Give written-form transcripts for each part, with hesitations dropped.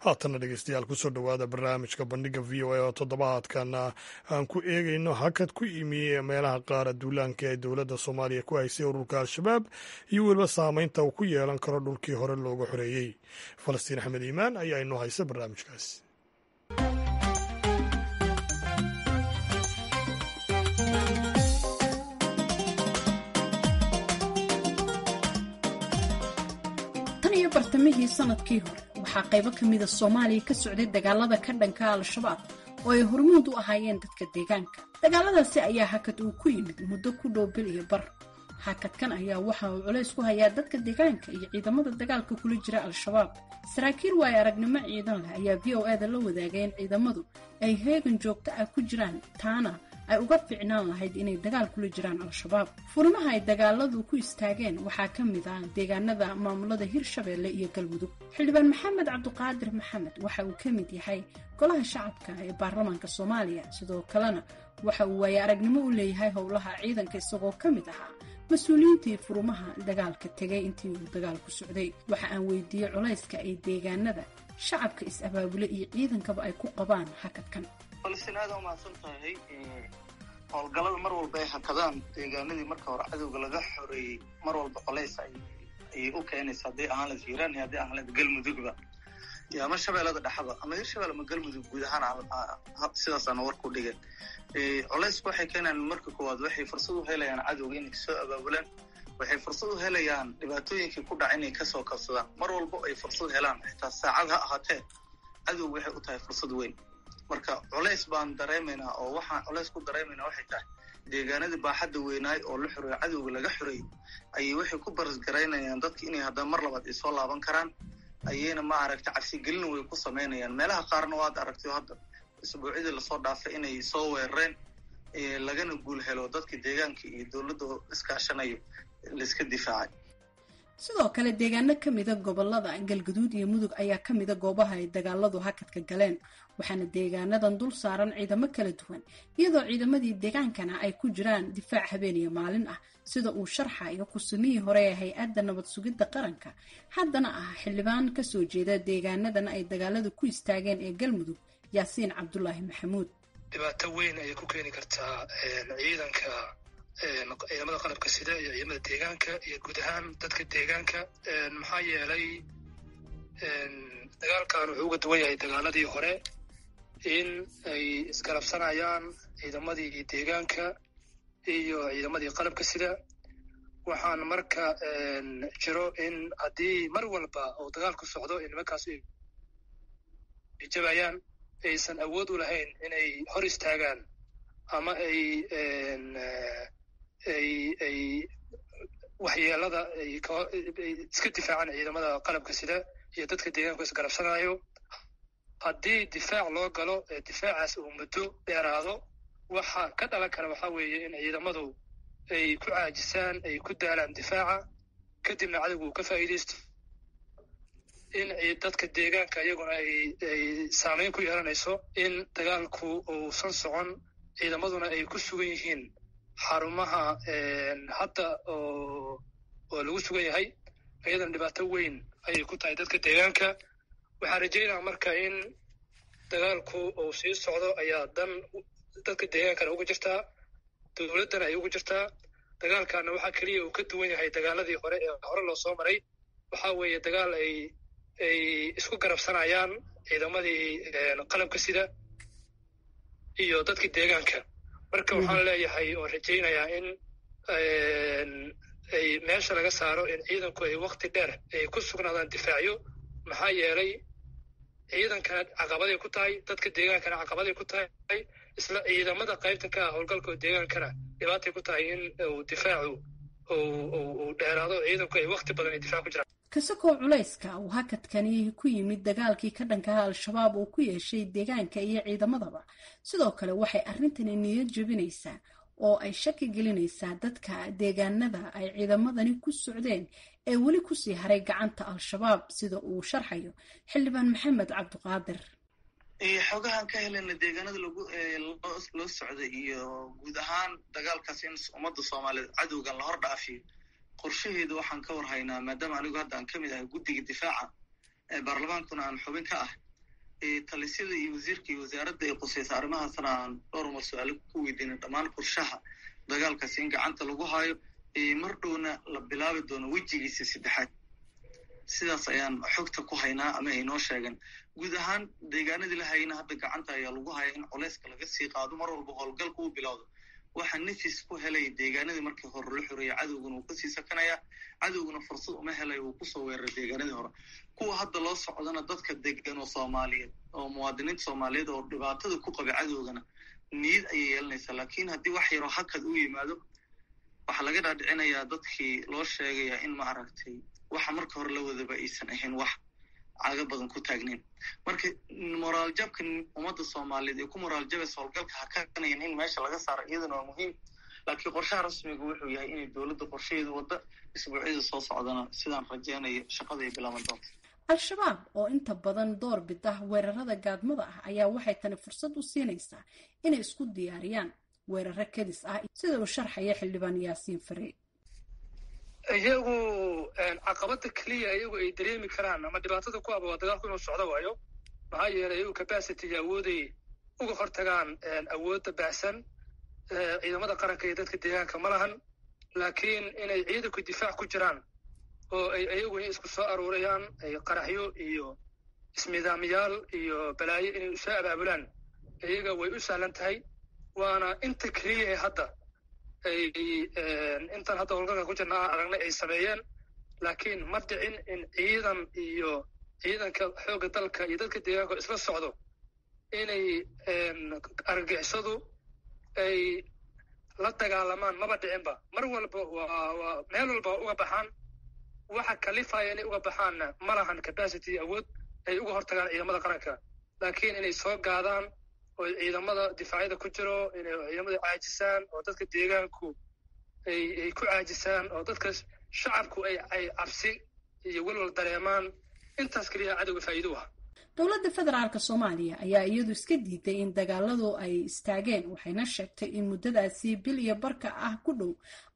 Haatanna dhegeystayaal, kusoo dhowaada barnaamijka Bandhiga VOA oo toddobaadkan aan ku eegayno hakad ku imi meelaha qaar duulaanka ee dowladda Soomaaliya ku haysay ururka Al-Shabaab iyo weliba saameynta uu ku yeelan karo dhulkii hore looga xoreeyey. Falastiin Axmed Iimaan ayaa inoo haysa barnaamijkaas. Tan iyo bartamihii sanadkii hore waxaa qaybo ka mida Soomaaliya ka socday dagaalada ka dhanka Al-Shabaab oo ay hormuud u ahaayeen dadka deegaanka. Dagaaladaasi ayaa hakad uu ku yimid muddo ku dhow bil iyo bar. Hakadkan ayaa waxa uu culays ku hayaa dadka deegaanka iyo ciidamada dagaalka kula jira Al-Shabaab. Saraakiil waayo aragnimo ciidan leh ayaa VOA da la wadaagay in ciidamadu ay heegan joogto ah ku jiraan, taana ay uga fiicnaan lahayd inay dagaal kula jiraan Al-Shabaab. Furimaha ay dagaaladu ku istaageen waxaa ka mid ah deegaanada maamulada Hirshabeelle iyo Galmudug. Xildhibaan Maxamed Cabdiqaadir Maxamed waxa uu ka mid yahay golaha shacabka ee baarlamaanka Soomaaliya, sidoo kalena waxa uu waaye aragnimo u leeyahay howlaha ciidanka, isagoo ka mid ahaa mas-uuliyiintii furumaha dagaalka tegay intii uu dagaalku socday. Waxa aan weydiiyey culayska ay deegaanada, shacabka is-abaabule iyo ciidankaba ay ku qabaan hakadkan. Falastiin, aada umahadsan tahay. Howlgallada mar walba ay hakadaan deegaanadii marka hore cadowga laga xoreeyey, mar walba colays ayay u keenaysa, hadday ahaan lahayd Hiiraan iyo hadday ahaan lahayd Galmudugba iyo ama Shabeellada Dhexba ama Hirshabelle ama Galmudug guud ahaan. Sidaasaana warku dhigeen. Colaysku waxay keenayaan, marka koowaad waxay fursad u helayaan cadowga inay kasoo abaabulaan, waxay fursad u helayaan dhibaatooyinkii ku dhaca inay kasoo kabsadaan. Mar walbo ay fursad helaan, xitaa saacad ha ahaatee, cadowga waxay u tahay fursad weyn. Marka culays baan dareemaynaa, oo waxaan culays ku dareemaynaa waxay tahay deegaanadii baaxadda weynaay oo la xoreeyo, cadowga laga xoreeyey, ayay waxay ku barasgaraynayaan dadka inay haddana mar labaad ay soo laaban karaan, ayayna ma aragta cabsigelin way ku samaynayaan. Meelaha qaarna waad aragtay hadda isbuucyadii lasoo dhaafay inay soo weerareen, lagana guul helo, dadka deegaanka iyo dowladda iskaashanayo laiska difaacay. Sidoo kale deegaano ka mida gobolada Galgaduud iyo Mudug ayaa ka mida goobaha ay dagaaladu hakadka galeen, waxaana deegaanadan dul saaran ciidamo kala duwan, iyadoo ciidamadii deegaankana ay ku jiraan difaac habeen iyo maalin ah, sida uu sharxayo ku-sumihii hore ee Hay-adda Nabad Sugidda Qaranka, haddana ah xildhibaan kasoo jeeda deegaanadan ay dagaaladu ku istaageen ee Galmudug, Yaasiin Cabdulaahi Maxamuud. Dhibaato weyn ayay ku keeni kartaa ciidanka, ciidamada qalabka sida iyo ciidamada deegaanka iyo guud ahaan dadka deegaanka. Maxaa yeelay, dagaalkan wuxuu uga duwan yahay dagaaladii hore in ay isgarabsanayaan ciidamadii deegaanka iyo ciidamadii qalabka sida. Waxaan marka jiro in haddii mar walba oo dagaalku socdo in nimankaas ay jabayaan, aysan awood u lahayn inay hor istaagaan ama ay waxyeelada ay iska difaacaan ciidamada qalabka sida iyo dadka deegaanku isgarabsanayo. Haddii difaac loo galo, difaacaas uu muddo dheeraado, waxa ka dhalan kara waxaa weeye in ciidamadu ay ku caajisaan, ay ku daalaan difaaca, kadibna cadowgu uu ka faa'iidaysto, in dadka deegaanka iyaguna ay saameyn ku yeelanayso in dagaalku uusan socon, ciidamaduna ay ku sugan yihiin xarumaha hadda oo lagu sugan yahay. Iyadana dhibaato weyn ayay ku tahay dadka deegaanka. Waxaan rajaynaa marka in dagaalku uu sii socdo ayaa dan dadka deegaankana ugu jirtaa, dowladdana ay ugu jirtaa. Dagaalkana waxaa keliya uu ka duwan yahay dagaaladii hore ee hore loo soo maray waxaa weeye dagaal ay isku garabsanayaan ciidamadii qalabka sida iyo dadka deegaanka. Marka waxaan leeyahay oon rajaynayaa in ay meesha laga saaro in ciidanku ay wakti dheer ay ku sugnaadaan difaacyo. Maxaa yeelay, ciidankana caqabaday ku tahay, dadka deegaankana caqabaday ku tahay, isla ciidamada qaybta ka ah howlgalka oo deegaankana dhibaatay ku tahay in uu difaacu uu dheeraado, ciidanku ay wakti badan ay difac ku jiraan. Kasakoo culayska uu hakadkani ku yimid dagaalkii ka dhankaha Al-Shabaab uu ku yeeshay deegaanka iyo ciidamadaba, sidoo kale waxay arrintani niyad jebinaysaa oo ay shaki gelinaysaa dadka deegaanada ay ciidamadani ku socdeen ee weli kusii haray gacanta Al-Shabaab, sida uu sharxayo xildhibaan Maxamed Cabdiqaadir. Xogahan ka helana deegaanada lagu loo socday iyo guud ahaan dagaalkaas in ummadda Soomaaliyeed cadowgan la hor dhaafiyo qorshaheedu, waxaan ka warhaynaa, maadaama anigu hadda aan ka mid ahay guddiga difaaca ee baarlamaankuna aan xubin ka ah. Talisyada iyo wasiirka iyo wasaaradda ay qusaysa arrimahaasna aan dhowr mar su-aalo ku weydiinay dhammaan qorshaha dagaalkaasi in gacanta lagu hayo, mar dhowna la bilaabi doono wejigiisa saddexaad. Sidaas ayaan xogta ku haynaa ama ay noo sheegeen. Guud ahaan deegaanadii la hayana hadda gacanta ayaa lagu haya in culeyska laga sii qaado. Mar walba howlgalka uu bilowdo, waxaa nafis ku helaya deegaanadii markii hore la xoreeyay, cadowguna uu kasii sakanaya, cadowguna fursad uma helayo uu kusoo weeraray deegaanadii hore. Kuwa hadda loo socdana, dadka degan oo Soomaaliyeed oo muwaadiniinta Soomaaliyeed oo dhibaatada ku qaba cadowgana niyad ayay yeelanaysaa. Laakiin haddii wax yaroo hakad u yimaado, waxaa laga dhaadhicinayaa dadkii loo sheegayaa in, ma aragtay, waxa marka hore la wadaba aysan ahayn wax caga badan ku taagnayn. Marka moraal jabka ummadda Soomaaliyeed ee ku moraal jabaysa howlgalka hakanayan in meesha laga saaro iyadana waa muhiim. Laakiin qorshaha rasmiga wuxuu yahay inay dowladda qorshaheedu wadda, isbuucyada soo socdana sidaan rajeynayo shaqada ay bilaaban doonto. Al-Shabaab oo inta badan door bid ah weerarada gaadmada ah ayaa waxay tani fursad u siinaysaa inay isku diyaariyaan weeraro kedis ah, sida uu sharxaya xildhibaan Yaasiin Farey. Iyagu caqabada keliya iyagu ay dareemi karaan ama dhibaatada ku aba waa dagaalku inuu socdo waayo. Maxaa yeelay, iyagu capacity iyo awooday uga hortagaan awoodda baahsan ciidamada qaranka iyo dadka deegaanka ma lahan. Laakiin inay ciidanku difaac ku jiraan oo ay iyaguna isku soo aruurayaan, ay qaraxyo iyo ismidaamyaal iyo balaayo inay usoo abaabulaan, iyaga way u sahlan tahay. Waana inta keliya ee hadda ay intaan hadda howlgalka ku jirna aan aragnay ay sameeyeen. Laakiin ma dhicin in ciidan iyo ciidanka xoogga dalka iyo dadka deegaanka isla socdo inay argagixisadu ay la dagaalamaan, maba dhicinba. Mar walba waa meel walba uga baxaan. Waxa kalifaya inay uga baxaanna ma lahan capacity, awood ay uga hortagaan ciidamada qaranka. Laakiin inay soo gaadaan oo ciidamada difaacyada ku jiro, inay ciidamada caajisaan oo dadka deegaanku ay ku caajisaan oo dadka shacabku ay cabsi iyo welwal dareemaan, intaas keliya cadowga faa'iido u ah. Dowladda federaalka Soomaaliya ayaa iyadu iska diiday in dagaaladu ay istaageen, waxayna sheegtay in muddadaasi bil iyo barka ah ku dhow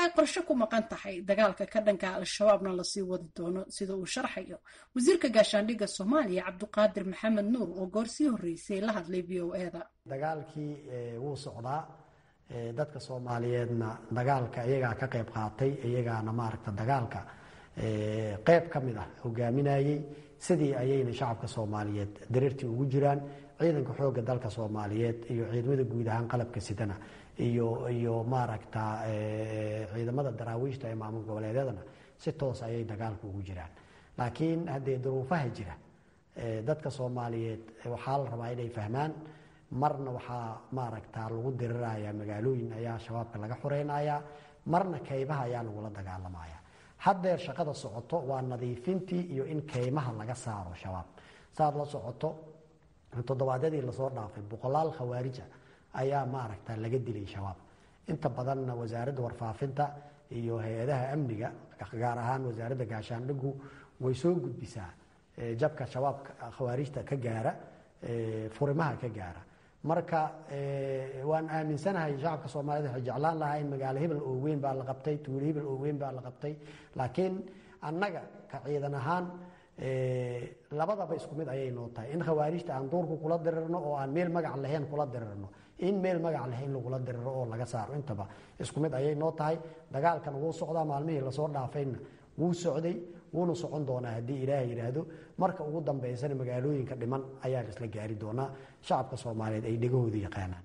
ay qorshe ku maqan tahay, dagaalka ka dhanka Al-Shabaabna lasii wadi doono, sida uu sharxayo wasiirka gaashaandhigga Soomaaliya, Cabdiqaadir Maxamed Nuur, oo goor sii horreysay la hadlay VOA-da. Dagaalkii wuu socdaa. Dadka Soomaaliyeedna dagaalka iyagaa ka qayb qaatay, iyagaana, maaragta, dagaalka qayb ka mid ah hogaaminayey. Sidii ayayna shacabka Soomaaliyeed dareertii ugu jiraan. Ciidanka xoogga dalka Soomaaliyeed iyo ciidamada guud ahaan qalabka sidana iyo, maaragta, ciidamada daraawiishta ee maamul goboleedyadana si toos ayay dagaalka ugu jiraan. Laakiin haddee duruufaha jira dadka Soomaaliyeed waxaa la rabaa inay fahmaan. Marna waxaa, maaragta, lagu dirirayaa magaalooyin ayaa Shabaabka laga xoreynayaa, marna kaymaha ayaa lagula dagaalamaya. Haddeer shaqada socoto waa nadiifintii iyo in kaymaha laga saaro Shabaab. Saad la socoto, toddobaadyadii lasoo dhaafay boqolaal khawaarija ayaa, maaragta, laga dilay Shabaab. Inta badanna wasaaradda warfaafinta iyo hay-adaha amniga, gaar ahaan wasaaradda gaashaandhigu, way soo gudbisaa jabka Shabaabka, khawaarijta ka gaara furimaha ka gaara. Marka waan aaminsanahay shacabka Soomaaliyed waxay jeclaan lahaa in magaalo hebel oo weyn baa la qabtay, tuulo hebel oo weyn baa la qabtay. Laakiin annaga ka ciidan ahaan labadaba isku mid ayay noo tahay: in khawaarijta aan duurku kula dirirno oo aan meel magac lahayn kula dirirno, in meel magac lahayn lagula diriro oo laga saaro, intaba isku mid ayay noo tahay. Dagaalkan wuu socdaa. Maalmihii lasoo dhaafayna wuu socday, wuuna socon doonaa haddii Ilaahay yidhaahdo. Marka ugu dambaysana magaalooyinka dhiman ayaa laisla gaari doonaa, shacabka Soomaaliyeed ay dhegahooda yaqaanaan.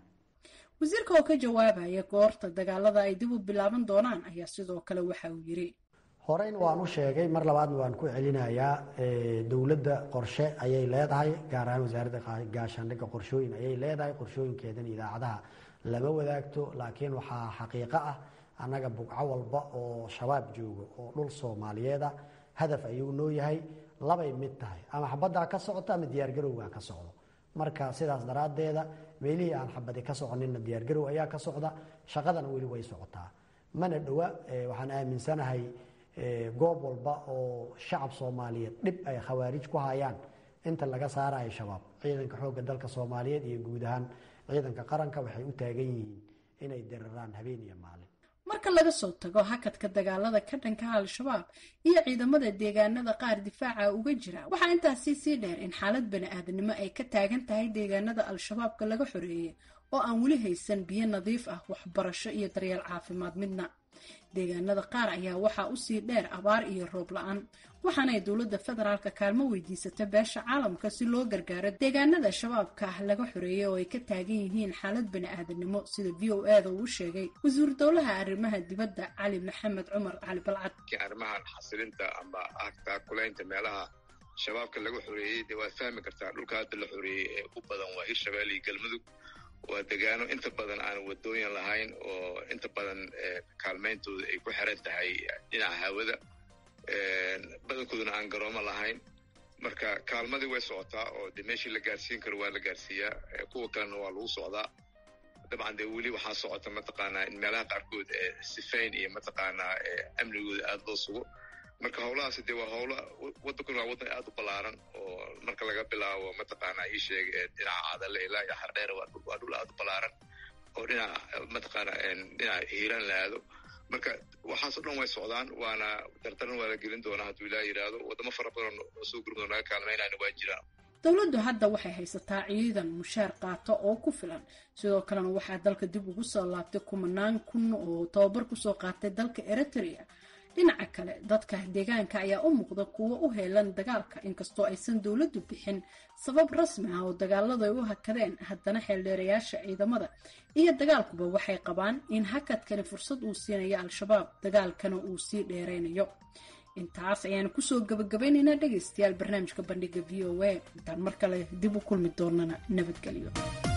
Wasiirka oo ka jawaabaya goorta dagaalada ay dib u bilaaban doonaan ayaa sidoo kale waxa uu yiri: Horeyna waan u sheegay, mar labaadna waan ku celinayaa. Dowladda qorshe ayay leedahay, gaar ahaan wasaaradda gaashaandhigga qorshooyin ayay leedahay. Qorshooyinkeedana idaacadaha lama wadaagto. Laakiin waxaa xaqiiqo ah, annaga bugco walba oo Shabaab joogo oo dhul Soomaaliyeed ah hadaf ayuu noo yahay. Labay mid tahay: ama xabaddaa ka socoto ama diyaargarowgaa ka socdo. Marka sidaas daraaddeeda, meelihii aan xabadi ka soconinna diyaargarow ayaa ka socda, shaqadana weli way socotaa, mana dhowa. Waxaan aaminsanahay goob walba oo shacab Soomaaliyeed dhib ay khawaarij ku hayaan, inta laga saarayo Shabaab, ciidanka xoogga dalka Soomaaliyeed iyo guud ahaan ciidanka qaranka waxay u taagan yihiin inay diriraan habeen iyo maalin. Marka Marka laga soo tago hakadka dagaalada ka dhanka Al-Shabaab iyo ciidamada deegaanada qaar difaaca uga jira, waxaa intaasi sii dheer in xaalad bani-aadamnimo ay ka taagan tahay deegaanada Al-Shabaabka laga xoreeyey oo aan weli haysan biyo nadiif ah, waxbarasho iyo daryeel caafimaad midna. Deegaanada qaar ayaa waxaa usii dheer abaar iyo roob la-aan, waxaana ay dowladda federaalka kaalmo weydiisata beesha caalamka si loo gargaaro deegaanada Shabaabka ah laga xoreeyay oo ay ka taagan yihiin xaalad bani-aadanimo, sida VOA da uu sheegay wasiir dowlaha arrimaha dibadda Cali Maxamed Cumar Cali Balcad. Arrimahan xasilinta ama taakulaynta meelaha Shabaabka laga xoreeyey, dee waad fahmi kartaa, dhulka hadda la xoreeyey ee u badan waa Hirshabelle iyo Galmudug. Waa degaano inta badan aan wadooyin lahayn oo inta badan kaalmayntooda ay ku xiran tahay dhinaca hawada, badankooduna aan garoomo lahayn. Marka kaalmadii way socotaa oo de meeshii la gaarsiin karo waa la gaarsiiyaa, kuwa kalena waa lagu socdaa. Dabcan dee weli waxaa socota, mataqaanaa, in meelaha qaarkood sifayn iyo, mataqaanaa, amnigooda aada loo sugo. Marka howlahaasi dee waa howla, waddankuna waa waddan aada u ballaaran oo marka laga bilaabo, mataqaanaa, ii sheeg, dhinaca Cadale ilaa iyo Xardheer waa dhul aada u ballaaran oo dhinaca, mataqaana, dhinaca Hiiraan la aado. Marka waxaasoo dhan way socdaan, waana dardaran waa la gelin doonaa hadduu Ilaa yidhaahdo. Waddamo fara badan oo soo gurmado naga kaalmaynayna waa jiraan. Dowladdu hadda waxay haysataa ciidan mushaar qaato oo ku filan. Sidoo kalena waxaa dalka dib ugu soo laabtay kumanaan kun oo tababar kusoo qaatay dalka Eritrea. Dhinaca kale, dadka deegaanka ayaa u muuqda kuwo u heelan dagaalka, inkastoo aysan dowladdu bixin sabab rasmi ah oo dagaaladu ay u hakadeen. Haddana xeeldheerayaasha ciidamada iyo dagaalkuba waxay qabaan in hakadkani fursad uu siinayo Al-Shabaab, dagaalkana uu sii dheeraynayo. Intaas ayaanu kusoo gabagabaynaynaa, dhegaystayaal, barnaamijka Bandhiga VOA. Intaan mar kale dib u kulmi doonana, nabadgelyo.